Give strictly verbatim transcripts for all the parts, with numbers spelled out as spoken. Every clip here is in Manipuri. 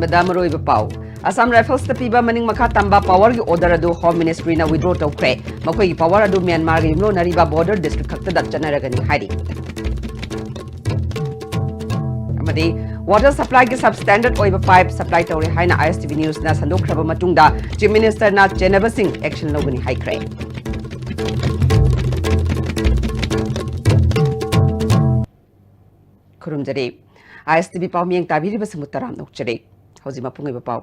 ꯗ ꯃꯔꯨꯑꯣꯏꯕ ꯄꯥꯎ꯫ ꯑꯁꯥꯝ ꯔꯥꯏꯐꯜꯁꯇ ꯄꯤꯕ ꯃꯅꯤꯡ ꯃꯈꯥ ꯇꯝꯕ powerꯒꯤ order ꯑꯗꯨ Home Ministryꯅ withdraw ꯇꯧꯈ꯭ꯔꯦ꯫ ꯃꯈꯣꯏꯒꯤ power ꯑꯗꯨ ꯃ꯭ꯌꯥꯟꯃꯥꯔꯒ ꯌꯨꯝꯂꯣꯟꯅꯔꯤꯕ border district ꯈꯛꯇꯗ ꯆꯠꯅꯔꯒꯅꯤ ꯍꯥꯏꯔꯤ꯫ ꯑꯃꯗꯤ water supplyꯒꯤ substandard ꯑꯣꯏꯕ pipe supply ꯇꯧꯔꯦ ꯍꯥꯏꯅ ISTV Newsꯅ ꯁꯟꯗꯣꯛꯈ꯭ꯔꯕ ꯃꯇꯨꯡꯗ Chief Ministerꯅ ꯆꯦꯟꯅꯕꯁꯤꯡ action ꯂꯧꯒꯅꯤ ꯍꯥꯏꯈ꯭ꯔꯦ꯫ ꯈꯨꯔꯨꯝꯖꯔꯤ꯫ ISTV ꯄꯥꯎꯃꯤꯌꯦꯡ ꯇꯥꯕꯤꯔꯤꯕꯁꯤꯡꯕꯨ ꯇꯔꯥꯝꯅ ꯑꯣꯛꯆꯔꯤ꯫ ꯍꯧꯖꯤꯛ ꯃꯄꯨꯡ ꯑꯣꯏꯕ ꯄꯥꯎ꯫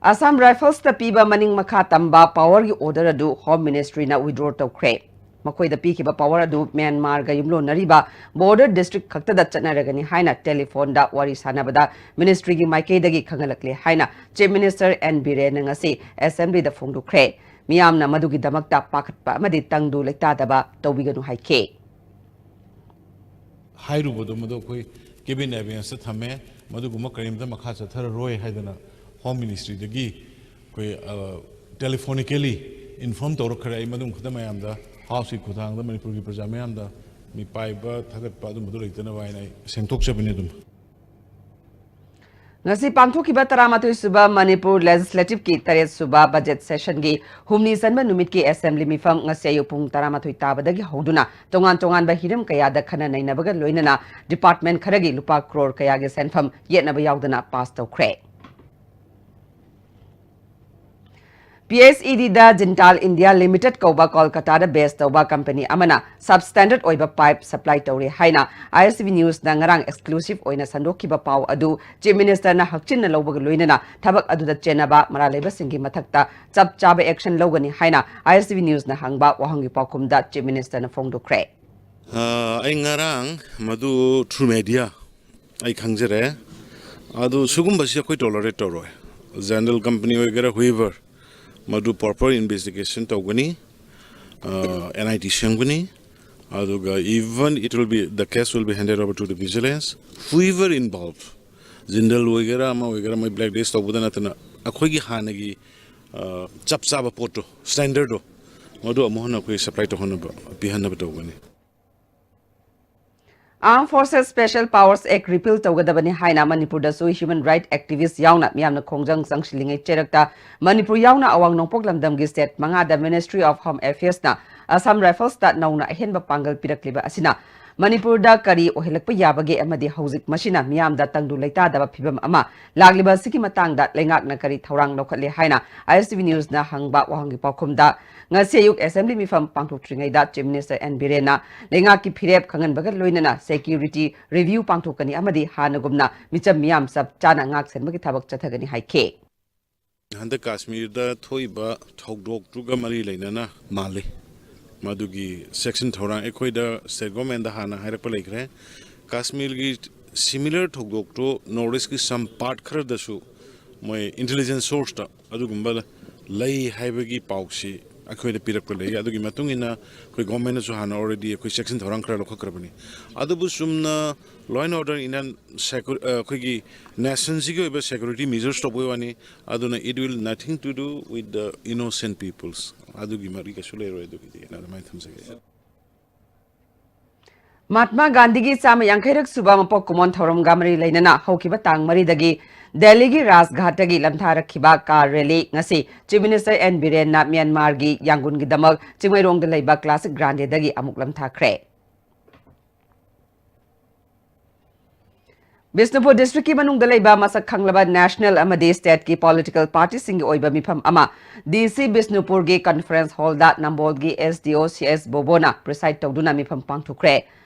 ꯑꯁꯥꯝ ꯔꯥꯏꯐꯜꯁꯇ ꯄꯤꯕ ꯃꯅꯤꯡ ꯃꯈꯥ ꯇꯝꯕ powerꯒꯤ order ꯑꯗꯨ Home Ministryꯅ withdraw ꯇꯧꯈ꯭ꯔꯦ꯫ ꯃꯈꯣꯏꯗ ꯄꯤꯈꯤꯕ power ꯑꯗꯨ ꯃ꯭ꯌꯥꯟꯃꯥꯔꯒ ꯌꯨꯝꯂꯣꯟꯅꯔꯤꯕ border district ꯈꯛꯇꯗ ꯆꯠꯅꯔꯒꯅꯤ ꯍꯥꯏꯅ telephoneꯗ ꯋꯥꯔꯤ ꯁꯥꯟꯅꯕꯗ ministryꯒꯤ ꯃꯥꯏꯀꯩꯗꯒꯤ ꯈꯪꯍꯜꯂꯛꯂꯦ ꯍꯥꯏꯅ Chief Minister N ꯕꯤꯔꯦꯟꯅ ꯉꯁꯤ assemblyꯗ ꯐꯣꯡꯗꯣꯛꯈ꯭ꯔꯦ꯫ ꯃꯤꯌꯥꯝꯅ ꯃꯗꯨꯒꯤꯗꯃꯛꯇ ꯄꯥꯈꯠꯄ ꯑꯃꯗꯤ ꯇꯪꯗꯨ ꯂꯩꯇꯥꯗꯕ ꯇꯧꯕꯤꯒꯅꯨ ꯍꯥꯏꯈꯤ꯫ ꯍꯥꯏꯔꯨꯕꯗꯣ ꯃꯗꯨ ꯑꯩꯈꯣꯏ cabin abeyance ꯊꯝꯃꯦ꯫ ꯃꯗꯨꯒꯨꯝꯕ ꯀꯔꯤꯝꯇ ꯃꯈꯥ ꯆꯠꯊꯔꯔꯣꯏ ꯍꯥꯏꯗꯅ Home Ministryꯗꯒꯤ ꯑꯩꯈꯣꯏ telephonically inform ꯇꯧꯔꯛꯈ꯭ꯔꯦ꯫ ꯑꯩ ꯃꯗꯨ ꯈꯛꯇ ꯃꯌꯥꯝꯗ Houseꯀꯤ ꯈꯨꯠꯊꯥꯡꯗ ꯃꯅꯤꯄꯨꯔꯒꯤ ꯄ꯭ꯔꯖꯥ ꯃꯌꯥꯝꯗ, ꯃꯤꯄꯥꯏꯕ ꯊꯥꯒꯠꯄ ꯑꯗꯨꯝꯕꯗꯨ ꯂꯩꯇꯅꯕ ꯍꯥꯏꯅ ꯑꯩ ꯁꯦꯡꯗꯣꯛꯆꯕꯅꯤ꯫ ꯑꯗꯨꯝ ꯉꯁꯤ ꯄꯥꯡꯊꯣꯛꯈꯤꯕ ꯇꯔꯥꯃꯥꯊꯣꯏ ꯁꯨꯕ ꯃꯅꯤꯄꯨꯔ Legislativeꯀꯤ ꯇꯔꯦꯠ ꯁꯨꯕ budget sessionꯒꯤ ꯍꯨꯝꯅꯤ ꯆꯟꯕ ꯅꯨꯃꯤꯠꯀꯤ assembly ꯃꯤꯐꯝ ꯉꯁꯤ ꯑꯌꯨꯛ ꯄꯨꯡ ꯇꯔꯥꯃꯥꯊꯣꯏ ꯇꯥꯕꯗꯒꯤ ꯍꯧꯗꯨꯅ ꯇꯣꯉꯥꯟ ꯇꯣꯉꯥꯟꯕ ꯍꯤꯔꯝ ꯀꯌꯥꯗ ꯈꯟꯅ ꯅꯩꯅꯕꯒ ꯂꯣꯏꯅꯅ department ꯈꯔꯒꯤ ꯂꯨꯄꯥ crore ꯀꯌꯥꯒꯤ ꯁꯦꯟꯐꯝ ꯌꯦꯠꯅꯕ ꯌꯥꯎꯗꯅ pass ꯇꯧꯈ꯭ꯔꯦ꯫ PHEDꯗ Jindal India Limited ꯀꯧꯕ ꯀꯣꯜꯀꯇꯥꯗ base ꯇꯧꯕ company ꯑꯃꯅ substandard ꯑꯣꯏꯕ pipe supply ꯇꯧꯔꯦ ꯍꯥꯏꯅ ISTV Newsꯅ ꯉꯔꯥꯡ exclusive ꯑꯣꯏꯅ ꯁꯟꯗꯣꯛꯈꯤꯕ ꯄꯥꯎ ꯑꯗꯨ Chief Ministerꯅ ꯍꯛꯆꯤꯟꯅ ꯂꯧꯕꯒ ꯂꯣꯏꯅꯅ ꯊꯕꯛ ꯑꯗꯨꯗ ꯆꯦꯟꯅꯕ ꯃꯔꯥꯜ ꯂꯩꯕꯁꯤꯡꯒꯤ ꯃꯊꯛꯇ ꯆꯞ ꯆꯥꯕ action ꯂꯧꯒꯅꯤ ꯍꯥꯏꯅ ISTV Newsꯅ ꯍꯪꯕ ꯋꯥꯍꯪꯒꯤ ꯄꯥꯎꯈꯨꯝꯗ Chief Ministerꯅ ꯐꯣꯡꯗꯣꯛꯈ꯭ꯔꯦ꯫ ꯑ, ꯑꯩ ꯉꯔꯥꯡ ꯃꯗꯨ through media ꯑꯩ ꯈꯪꯖꯔꯦ꯫ ꯑꯗꯨ ꯁꯤꯒꯨꯝꯕꯁꯤ ꯑꯩꯈꯣꯏ tolerate ꯇꯧꯔꯣꯏ꯫ Jindal company ꯑꯣꯏꯒꯦꯔꯥ, whoever, ꯃꯗꯨ proper investigation ꯇꯧꯒꯅꯤ, ꯑ, NIT ꯁꯦꯝꯒꯅꯤ꯫ ꯑꯗꯨꯒ even it will be, the case will be handed over to the vigilance, whoever involved, Jindal ꯑꯣꯏꯒꯦꯔꯥ ꯑꯃ ꯑꯣꯏꯒꯦꯔꯥ, ꯃꯣꯏ black list ꯇꯧꯕꯗ ꯅꯠꯇꯅ ꯑꯩꯈꯣꯏꯒꯤ ꯍꯥꯟꯅꯒꯤ, ꯑ, ꯆꯞ ꯆꯥꯕ ꯄꯣꯠꯇꯣ, standardꯗꯣ, ꯃꯗꯨ ꯑꯃꯨꯛ ꯍꯟꯅ ꯑꯩꯈꯣꯏ supply ꯇꯧꯍꯟꯅꯕ, ꯄꯤꯍꯟꯅꯕ ꯇꯧꯒꯅꯤ꯫ Armed Forces Special Powers Act repeal ꯇꯧꯒꯗꯕꯅꯤ ꯍꯥꯏꯅ ꯃꯅꯤꯄꯨꯔꯗꯁꯨ human right activist ꯌꯥꯎꯅ ꯃꯤꯌꯥꯝꯅ ꯈꯣꯡꯖꯪ ꯆꯪꯁꯤꯜꯂꯤꯉꯩ ꯆꯩꯔꯛꯇ ꯃꯅꯤꯄꯨꯔ ꯌꯥꯎꯅ ꯑꯋꯥꯡ ꯅꯣꯡꯄꯣꯛ ꯂꯝꯗꯝꯒꯤ state ꯃꯉꯥꯗ Ministry of Home Affairs ꯅ Assam Rifles ꯇ ꯅꯧꯅ ꯑꯍꯦꯟꯕ ꯄꯥꯡꯒꯜ ꯄꯤꯔꯛꯂꯤꯕ ꯑꯁꯤꯅ ꯃꯅꯤꯄꯨꯔꯗ ꯀꯔꯤ ꯑꯣꯏꯍꯜꯂꯛꯄ ꯌꯥꯕꯒꯦ ꯑꯃꯗꯤ ꯍꯧꯖꯤꯛ ꯃꯁꯤꯅ ꯃꯤꯌꯥꯝꯗ ꯇꯪꯗꯨ ꯂꯩꯇꯥꯗꯕ ꯐꯤꯕꯝ ꯑꯃ ꯂꯥꯛꯂꯤꯕ ꯑꯁꯤꯒꯤ ꯃꯇꯥꯡꯗ ꯂꯩꯉꯥꯛꯅ ꯀꯔꯤ ꯊꯧꯔꯥꯡ ꯂꯧꯈꯠꯂꯦ ꯍꯥꯏꯅ ISTV News ꯅ ꯍꯪꯕ ꯋꯥꯍꯪꯒꯤ ꯄꯥꯎꯈꯨꯝꯗ ꯉꯁꯤ ꯑꯌꯨꯛ assembly ꯃꯤꯐꯝ ꯄꯥꯡꯊꯣꯛꯇ꯭ꯔꯤꯉꯩꯗ Chief Minister N ꯕꯤꯔꯦꯟꯅ ꯂꯩꯉꯥꯛꯀꯤ ꯐꯤꯔꯦꯞ ꯈꯪꯍꯟꯕꯒ ꯂꯣꯏꯅꯅ security review ꯄꯥꯡꯊꯣꯛꯀꯅꯤ ꯑꯃꯗꯤ ꯍꯥꯟꯅꯒꯨꯝꯅ ꯃꯤꯆꯝ ꯃꯤꯌꯥꯝ ꯆꯞ ꯆꯥꯅ ꯉꯥꯛ ꯁꯦꯟꯕꯒꯤ ꯊꯕꯛ ꯆꯠꯊꯒꯅꯤ ꯍꯥꯏꯈꯤ꯫ ꯍꯟꯗꯛ ꯀꯥꯁꯃꯤꯔꯗ ꯊꯣꯛꯏꯕ ꯊꯧꯗꯣꯛꯇꯨꯒ ꯃꯔꯤ ꯂꯩꯅꯅ ꯃꯥꯜꯂꯤ꯫ ꯃꯗꯨꯒꯤ ꯆꯦꯛꯁꯤꯟ ꯊꯧꯔꯥꯡ ꯑꯩꯈꯣꯏꯗ state government ꯇ ꯍꯥꯟꯅ ꯍꯥꯏꯔꯛꯄ ꯂꯩꯈ꯭ꯔꯦ꯫ ꯀꯥꯁꯃꯤꯔꯒꯤ similar ꯊꯧꯗꯣꯛꯇꯨ North East ꯀꯤ some part ꯈꯔꯗꯁꯨ ꯃꯣꯏ intelligence source ꯇ ꯑꯗꯨꯒꯨꯝꯕ ꯂꯩ ꯍꯥꯏꯕꯒꯤ ꯄꯥꯎꯁꯤ ꯑꯩꯈꯣꯏꯗ ꯄꯤꯔꯛꯄ ꯂꯩ꯫ ꯑꯗꯨꯒꯤ ꯃꯇꯨꯡ ꯏꯟꯅ ꯑꯩꯈꯣꯏ government ꯅꯁꯨ ꯍꯥꯟꯅ already ꯑꯩꯈꯣꯏ ꯆꯦꯛꯁꯤꯟ ꯊꯧꯔꯥꯡ ꯈꯔ ꯂꯧꯈꯠꯈ꯭ꯔꯕꯅꯤ꯫ ꯑꯗꯨꯕꯨ ꯆꯨꯝꯅ law and order in an secu-, ꯑ, ꯑꯩꯈꯣꯏꯒꯤ nation ꯁꯤꯒꯤ ꯑꯣꯏꯕ security measures ꯇꯧꯕꯒꯤ ꯋꯥꯅꯤ꯫ ꯑꯗꯨꯅ it will nothing to do with the innocent peoples꯫ ꯑꯗꯨꯒꯤ ꯃꯔꯤ ꯀꯩꯁꯨ ꯂꯩꯔꯣꯏ꯫ ꯑꯗꯨꯒꯤꯗꯤ ꯑꯩꯅ ꯑꯗꯨꯃꯥꯏꯅ ꯊꯝꯖꯒꯦ꯫ ꯃꯍꯥꯠꯃꯥ ꯒꯥꯟꯙꯤꯒꯤ ꯆꯥꯝꯃ ꯌꯥꯡꯈꯩꯔꯛ ꯁꯨꯕ ꯃꯄꯣꯛ ꯀꯨꯝꯑꯣꯟ ꯊꯧꯔꯝꯒ ꯃꯔꯤ ꯂꯩꯅꯅ ꯍꯧꯈꯤꯕ ꯇꯥꯡ ꯃꯔꯤꯗꯒꯤ ꯗꯦꯜꯂꯤꯒꯤ ꯔꯥꯖꯘꯥꯠꯇꯒꯤ ꯂꯝꯊꯥꯔꯛꯈꯤꯕ car rally ꯉꯁꯤ Chief Minister N ꯕꯤꯔꯦꯟꯅ ꯃ꯭ꯌꯥꯟꯃꯥꯔꯒꯤ ꯌꯥꯡꯒꯨꯟꯒꯤꯗꯃꯛ ꯆꯤꯡꯃꯩꯔꯣꯡꯗ ꯂꯩꯕ Classic Grande ꯗꯒꯤ ꯑꯃꯨꯛ ꯂꯝꯊꯥꯈ꯭ꯔꯦ꯫ ꯕꯤꯁꯅꯨꯄꯨꯔ district ꯀꯤ ꯃꯅꯨꯡꯗ ꯂꯩꯕ ꯃꯁꯛ ꯈꯪꯂꯕ national ꯑꯃꯗꯤ state ꯀꯤ political party ꯁꯤꯡꯒꯤ ꯑꯣꯏꯕ ꯃꯤꯐꯝ ꯑꯃ DC ꯕꯤꯁꯅꯨꯄꯨꯔꯒꯤ conference hall ꯗ ꯅꯝꯕꯣꯜꯒꯤ SDO CS ꯕꯣꯕꯣꯅ preside ꯇꯧꯗꯨꯅ ꯃꯤꯐꯝ ꯄꯥꯡꯊꯣꯛꯈ꯭ꯔꯦ꯫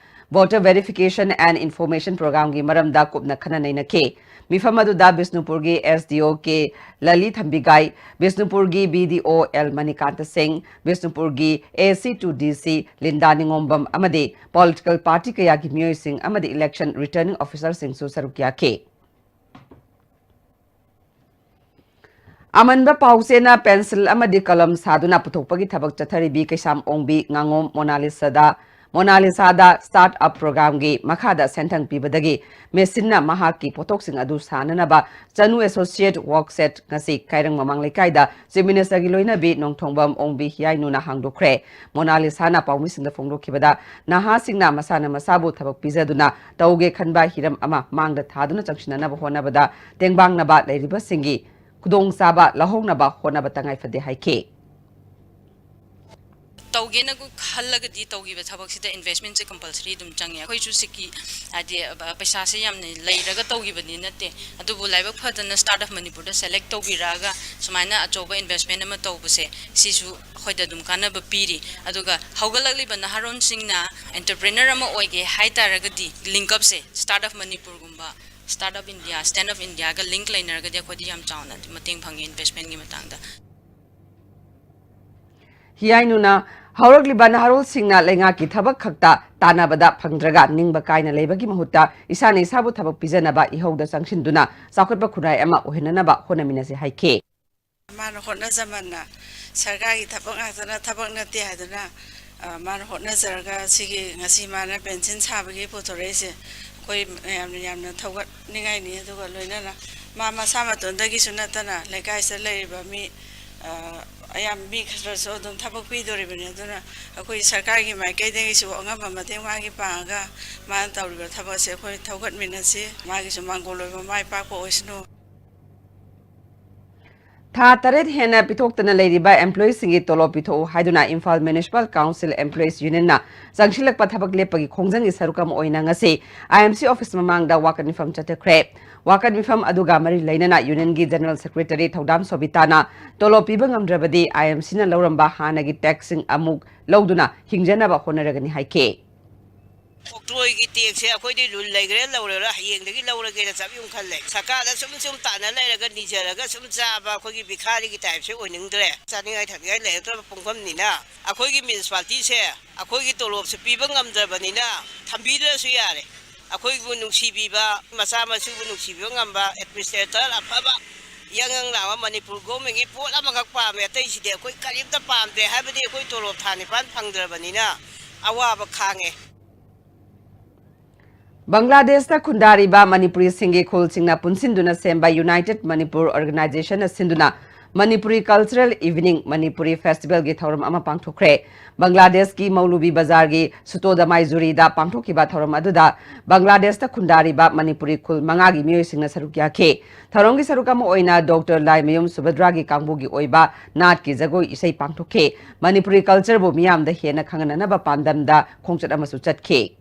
Voter verification and information program ꯒꯤ ꯃꯔꯝꯗ ꯀꯨꯞꯅ ꯈꯟꯅ ꯅꯩꯅꯈꯤ꯫ ꯃꯤꯐꯝ ꯑꯗꯨꯗ ꯕꯤꯁꯅꯨꯄꯨꯔꯒꯤ SDO K ꯂꯂꯤ ꯊꯝꯕꯤꯒꯥꯏ, ꯕꯤꯁꯅꯨꯄꯨꯔꯒꯤ BDO L Manikanta ꯁꯤꯡ, ꯕꯤꯁꯅꯨꯄꯨꯔꯒꯤ AC to DC ꯂꯤꯟꯗꯥ ꯅꯤꯉꯣꯝꯕꯝ ꯑꯃꯗꯤ political party ꯀꯌꯥꯒꯤ ꯃꯤꯑꯣꯏꯁꯤꯡ ꯑꯃꯗꯤ election returning officer ꯁꯤꯡꯁꯨ ꯁꯔꯨꯛ ꯌꯥꯈꯤ꯫ ꯑꯃꯟꯕ ꯄꯥꯎꯆꯦꯅ pencil ꯑꯃꯗꯤ ꯀꯂꯝ ꯁꯥꯗꯨꯅ ꯄꯨꯊꯣꯛꯄꯒꯤ ꯊꯕꯛ ꯆꯠꯊꯔꯤꯕꯤ ꯀꯩꯁꯥꯝ ꯑꯣꯡꯕꯤ ꯉꯥꯉꯣꯝ ꯃꯣꯅꯥꯂꯤꯁꯥꯗ ꯃꯣꯅꯥꯂꯤꯁꯥꯗ ꯁ꯭ꯇꯥꯔꯠ ꯑꯞ ꯄ꯭ꯔꯣꯒ꯭ꯔꯥꯝꯒꯤ ꯃꯈꯥꯗ ꯁꯦꯟꯊꯪ ꯄꯤꯕꯗꯒꯤ ꯃꯦꯁꯤꯟꯅ ꯃꯍꯥꯛꯀꯤ ꯄꯣꯠꯊꯣꯛꯁꯤꯡ ꯑꯗꯨ ꯁꯥꯅꯅꯕ ꯆꯅꯨ ꯑꯦꯁꯣꯁꯤꯌꯦꯠ ꯋꯥꯔꯛꯁꯦꯠ ꯉꯁꯤ ꯀꯥꯏꯔꯪ ꯃꯃꯥꯡ ꯂꯩꯀꯥꯏꯗ ꯆꯤꯐ ꯃꯤꯅꯤꯁꯇꯔꯒꯤ ꯂꯣꯏꯅꯕꯤ ꯅꯣꯡꯊꯣꯡꯕꯝ ꯑꯣꯡꯕꯤ ꯍꯤꯌꯥꯏꯅꯨꯅ ꯍꯥꯡꯗꯣꯛꯈ꯭ꯔꯦ꯫ ꯃꯣꯅꯥꯂꯤꯁꯥꯅ ꯄꯥꯎꯃꯤꯁꯤꯡꯗ ꯐꯣꯡꯗꯣꯛꯈꯤꯕꯗ, ꯅꯍꯥꯁꯤꯡꯅ ꯃꯁꯥꯅ ꯃꯁꯥꯕꯨ ꯊꯕꯛ ꯄꯤꯖꯗꯨꯅ ꯇꯧꯒꯦ ꯈꯟꯕ ꯍꯤꯔꯝ ꯑꯃ ꯃꯥꯡꯗ ꯊꯥꯗꯨꯅ ꯆꯪꯁꯤꯟꯅꯅꯕ ꯍꯣꯠꯅꯕꯗ ꯇꯦꯡꯕꯥꯡꯅꯕ ꯂꯩꯔꯤꯕꯁꯤꯡꯒꯤ ꯈꯨꯗꯣꯡꯆꯥꯕ ꯂꯧꯍꯧꯅꯕ ꯍꯣꯠꯅꯕ ꯇꯉꯥꯏ ꯐꯗꯦ ꯍꯥꯏꯈꯤ꯫ ꯇꯧꯒꯦꯅ ꯈꯜꯂꯒꯗꯤ ꯇꯧꯈꯤꯕ ꯊꯕꯛꯁꯤꯗ ꯏꯟꯚꯦꯁꯃꯦꯟꯁꯦ ꯀꯝꯄꯜꯁꯔꯤ ꯑꯗꯨꯝ ꯆꯪꯉꯦ꯫ ꯑꯩꯈꯣꯏꯁꯨ ꯁꯤꯒꯤ ꯍꯥꯏꯗꯤ ꯄꯩꯁꯥꯁꯦ ꯌꯥꯝꯅ ꯂꯩꯔꯒ ꯇꯧꯈꯤꯕꯅꯤ ꯅꯠꯇꯦ, ꯑꯗꯨꯕꯨ ꯂꯥꯏꯕꯛ ꯐꯗꯅ ꯁ꯭ꯇꯥꯔꯠ ꯑꯞ ꯃꯅꯤꯄꯨꯔꯗ ꯁꯦꯂꯦꯛ ꯇꯧꯕꯤꯔꯛꯑꯒ ꯁꯨꯃꯥꯏꯅ ꯑꯆꯧꯕ ꯏꯟꯚꯦꯁꯃꯦꯟ ꯑꯃ ꯇꯧꯕꯁꯦ, ꯁꯤꯁꯨ ꯑꯩꯈꯣꯏꯗ ꯑꯗꯨꯝ ꯀꯥꯟꯅꯕ ꯄꯤꯔꯤ꯫ ꯑꯗꯨꯒ ꯍꯧꯒꯠꯂꯛꯂꯤꯕ ꯅꯍꯥꯔꯣꯟꯁꯤꯡꯅ ꯑꯦꯟꯇꯔꯄ꯭ꯔꯦꯅꯔ ꯑꯃ ꯑꯣꯏꯒꯦ ꯍꯥꯏ ꯇꯥꯔꯒꯗꯤ ꯂꯤꯡꯀꯞꯁꯦ ꯁ꯭ꯇꯥꯔꯠ ꯑꯞ ꯃꯅꯤꯄꯨꯔꯒꯨꯝꯕ, start up India, stand up ꯏꯟꯗꯤꯌꯥꯒ ꯂꯤꯡꯛ ꯂꯩꯅꯔꯒꯗꯤ ꯑꯩꯈꯣꯏꯗꯤ ꯌꯥꯝ ꯆꯥꯎꯅ ꯃꯇꯦꯡ ꯐꯪꯉꯤ ꯏꯟꯚꯦꯁꯃꯦꯟꯒꯤ ꯃꯇꯥꯡꯗ꯫ ꯍꯤꯌꯥꯏꯅꯨꯅ ꯍꯧꯔꯛꯂꯤꯕ ꯅꯍꯥꯔꯣꯜꯁꯤꯡꯅ ꯂꯩꯉꯥꯛꯀꯤ ꯊꯕꯛ ꯈꯛꯇ ꯇꯥꯟꯅꯕꯗ ꯐꯪꯗ꯭ꯔꯒ ꯅꯤꯡꯕ ꯀꯥꯏꯅ ꯂꯩꯕꯒꯤ ꯃꯍꯨꯠꯇ ꯏꯁꯥꯅ ꯏꯁꯥꯕꯨ ꯊꯕꯛ ꯄꯤꯖꯅꯕ ꯏꯍꯧꯗ ꯆꯪꯁꯤꯟꯗꯨꯅ ꯆꯥꯎꯈꯠꯄ ꯈꯨꯟꯅꯥꯏ ꯑꯃ ꯑꯣꯏꯍꯟꯅꯅꯕ ꯍꯣꯠꯅꯃꯤꯟꯅꯁꯤ ꯍꯥꯏꯈꯤ꯫ ꯃꯥꯅ ꯍꯣꯠꯅꯖꯃꯟꯅ ꯁꯔꯀꯥꯔꯒꯤ ꯊꯕꯛ ꯉꯥꯛꯇꯅ ꯊꯕꯛ ꯅꯠꯇꯦ ꯍꯥꯏꯗꯨꯅ, ꯑ, ꯃꯥꯅ ꯍꯣꯠꯅꯖꯔꯒ ꯁꯤꯒꯤ ꯉꯁꯤ ꯃꯥꯅ ꯄꯦꯟꯁꯤꯟ ꯁꯥꯕꯒꯤ ꯄꯨꯊꯣꯔꯛꯏꯁꯦ ꯑꯩꯈꯣꯏ ꯃꯌꯥꯝꯅ ꯌꯥꯝꯅ ꯊꯧꯒꯠꯅꯤꯡꯉꯥꯏꯅꯤ꯫ ꯑꯗꯨꯒ ꯂꯣꯏꯅꯅ ꯃꯥ ꯃꯁꯥ ꯃꯇꯣꯟꯗꯒꯤꯁꯨ ꯅꯠꯇꯅ ꯂꯩꯀꯥꯏꯁꯤꯗ ꯂꯩꯔꯤꯕ ꯃꯤ, ꯑ, ꯑꯌꯥꯝꯕ ꯃꯤ ꯈꯔꯁꯨ ꯑꯗꯨꯝ ꯊꯕꯛ ꯄꯤꯗꯣꯔꯤꯕꯅꯤ꯫ ꯑꯗꯨꯅ ꯑꯩꯈꯣꯏ ꯁꯔꯀꯥꯔꯒꯤ ꯃꯥꯏꯀꯩꯗꯒꯤꯁꯨ ꯑꯉꯝꯕ ꯃꯇꯦꯡ ꯃꯥꯒꯤ ꯄꯥꯡꯉꯒ ꯃꯥꯅ ꯇꯧꯔꯤꯕ ꯊꯕꯛꯁꯦ ꯑꯩꯈꯣꯏ ꯊꯧꯒꯠꯃꯤꯟꯅꯁꯤ꯫ ꯃꯥꯒꯤꯁꯨ ꯃꯥꯡꯒꯣꯜ ꯑꯣꯏꯕ ꯃꯥꯏ ꯄꯥꯛꯄ ꯑꯣꯏꯁꯅꯨ꯫ ꯊꯥ ꯇꯔꯦꯠ ꯍꯦꯟꯅ ꯄꯤꯊꯣꯛꯇꯅ ꯂꯩꯔꯤꯕ ꯑꯦꯝꯄ꯭ꯂꯣꯌꯤꯁꯤꯡꯒꯤ ꯇꯣꯂꯣꯞ ꯄꯤꯊꯣꯛꯎ ꯍꯥꯏꯗꯨꯅ ꯏꯝꯐꯥꯜ ꯃ꯭ꯌꯨꯅꯤꯁꯤꯄꯥꯜ ꯀꯥꯎꯟꯁꯤꯜ ꯑꯦꯝꯄ꯭ꯂꯣꯌꯤꯁ ꯌꯨꯅꯤꯌꯟꯅ ꯆꯪꯁꯤꯜꯂꯛꯄ ꯊꯕꯛ ꯂꯦꯞꯄꯒꯤ ꯈꯣꯡꯖꯪꯒꯤ ꯁꯔꯨꯛ ꯑꯃ ꯑꯣꯏꯅ ꯉꯁꯤ ꯑꯥꯏ ꯑꯦꯝ ꯁꯤ ꯑꯣꯐꯤꯁ ꯃꯃꯥꯡꯗ ꯋꯥꯀꯠ ꯃꯤꯐꯝ ꯆꯠꯊꯈ꯭ꯔꯦ꯫ ꯋꯥꯀꯠ ꯃꯤꯐꯝ ꯑꯗꯨꯒ ꯃꯔꯤ ꯂꯩꯅꯅ ꯌꯨꯅꯤꯌꯟꯒꯤ ꯖꯦꯅꯔꯦꯜ ꯁꯦꯀ꯭ꯔꯦꯇꯔꯤ ꯊꯧꯗꯥꯝ ꯁꯣꯕꯤꯇꯥꯅ ꯇꯣꯂꯣꯞ ꯄꯤꯕ ꯉꯝꯗ꯭ꯔꯕꯗꯤ ꯑꯥꯏ ꯑꯦꯝ ꯁꯤꯅ ꯂꯧꯔꯝꯕ ꯍꯥꯟꯅꯒꯤ ꯇꯦꯛꯁꯁꯤꯡ ꯑꯃꯨꯛ ꯂꯧꯗꯨꯅ ꯍꯤꯡꯖꯅꯕ ꯍꯣꯠꯅꯔꯒꯅꯤ ꯍꯥꯏꯈꯤ꯫ ꯑꯣꯛꯇ꯭ꯔꯣꯏꯒꯤ ꯇꯦꯛꯁꯁꯦ ꯑꯩꯈꯣꯏꯗꯤ ꯔꯨꯜ ꯂꯩꯈ꯭ꯔꯦ, ꯂꯧꯔꯔꯣꯏ, ꯍꯌꯦꯡꯗꯒꯤ ꯂꯧꯔꯒꯦꯅ ꯆꯞ ꯌꯨꯡ ꯈꯜꯂꯦ꯫ ꯁꯔꯀꯥꯔꯗ ꯁꯨꯝ ꯁꯨꯝ ꯇꯥꯟꯅ ꯂꯩꯔꯒ ꯅꯤꯖꯔꯒ ꯁꯨꯝ ꯆꯥꯕ ꯑꯩꯈꯣꯏꯒꯤ ꯚꯤꯈꯥꯔꯤꯒꯤ ꯇꯥꯏꯞꯁꯦ ꯑꯣꯏꯅꯤꯡꯗ꯭ꯔꯦ꯫ ꯆꯥꯅꯤꯡꯉꯥꯏ ꯊꯛꯅꯤꯡꯉꯥꯏ ꯂꯩꯔꯛꯇ꯭ꯔꯕ ꯄꯨꯡꯐꯝꯅꯤꯅ ꯑꯩꯈꯣꯏꯒꯤ ꯃ꯭ꯌꯨꯅꯤꯁꯤꯄꯥꯂꯤꯇꯤꯁꯦ ꯑꯩꯈꯣꯏꯒꯤ ꯇꯣꯂꯣꯞꯁꯦ ꯄꯤꯕ ꯉꯝꯗ꯭ꯔꯕꯅꯤꯅ ꯊꯝꯕꯤꯗ꯭ꯔꯁꯨ ꯌꯥꯔꯦ꯫ ꯑꯩꯈꯣꯏꯕꯨ ꯅꯨꯡꯁꯤꯕꯤꯕ, ꯃꯆꯥ ꯃꯁꯨꯕꯨ ꯅꯨꯡꯁꯤꯕꯤꯕ ꯉꯝꯕ ꯑꯦꯗꯃꯤꯅꯤꯁꯇ꯭ꯔꯦꯇꯔ ꯑꯐꯕ, ꯌꯥꯡ ꯌꯥꯡ ꯂꯥꯎꯕ ꯃꯅꯤꯄꯨꯔ ꯒꯣꯔꯃꯦꯟꯒꯤ ꯄꯣꯠ ꯑꯃꯈꯛ ꯄꯥꯝꯃꯦ, ꯑꯇꯩꯁꯤꯗꯤ ꯑꯩꯈꯣꯏ ꯀꯔꯤꯝꯇ ꯄꯥꯝꯗ꯭ꯔꯦ꯫ ꯍꯥꯏꯕꯗꯤ ꯑꯩꯈꯣꯏ ꯇꯣꯂꯣꯞ ꯊꯥ ꯅꯤꯄꯥꯟ ꯐꯪꯗ꯭ꯔꯕꯅꯤꯅ ꯑꯋꯥꯕ ꯈꯥꯡꯉꯦ꯫ ꯕꯪꯒ꯭ꯂꯥꯗꯦꯁꯇ ꯈꯨꯟꯗꯥꯔꯤꯕ ꯃꯅꯤꯄꯨꯔꯤꯁꯤꯡꯒꯤ ꯈꯨꯜꯁꯤꯡꯅ ꯄꯨꯟꯁꯤꯟꯗꯨꯅ ꯁꯦꯝꯕ United Manipur Organizationꯅ ꯁꯤꯟꯗꯨꯅ Manipuri Cultural Evening Manipuri Festivalꯒꯤ ꯊꯧꯔꯝ ꯑꯃ ꯄꯥꯡꯊꯣꯛꯈ꯭ꯔꯦ꯫ ꯕꯪꯒ꯭ꯂꯥꯗꯦꯁꯀꯤ ꯃꯧꯂꯨꯕꯤ ꯕꯖꯥꯔꯒꯤ ꯁꯨꯇꯣꯗꯃꯥꯏ ꯖꯨꯔꯤꯗ ꯄꯥꯡꯊꯣꯛꯈꯤꯕ ꯊꯧꯔꯝ ꯑꯗꯨꯗ ꯕꯪꯒ꯭ꯂꯥꯗꯦꯁꯇ ꯈꯨꯟꯗꯥꯔꯤꯕ ꯃꯅꯤꯄꯨꯔꯤ ꯈꯨꯜ ꯃꯉꯥꯒꯤ ꯃꯤꯑꯣꯏꯁꯤꯡꯅ ꯁꯔꯨꯛ ꯌꯥꯈꯤ꯫ ꯊꯧꯔꯝꯒꯤ ꯁꯔꯨꯛ ꯑꯃ ꯑꯣꯏꯅ ꯗꯣꯛꯇꯔ ꯂꯥꯏꯃꯌꯨꯝ ꯁꯨꯚꯗ꯭ꯔꯥꯒꯤ ꯀꯥꯡꯕꯨꯒꯤ ꯑꯣꯏꯕ ꯅꯥꯠꯀꯤ ꯖꯒꯣꯏ ꯏꯁꯩ ꯄꯥꯡꯊꯣꯛꯈꯤ꯫ ꯃꯅꯤꯄꯨꯔꯤ cultureꯕꯨ ꯃꯤꯌꯥꯝꯗ ꯍꯦꯟꯅ ꯈꯪꯍꯟꯅꯅꯕ ꯄꯥꯟꯗꯝꯗ ꯈꯣꯡꯆꯠ ꯑꯃꯁꯨ ꯆꯠꯈꯤ꯫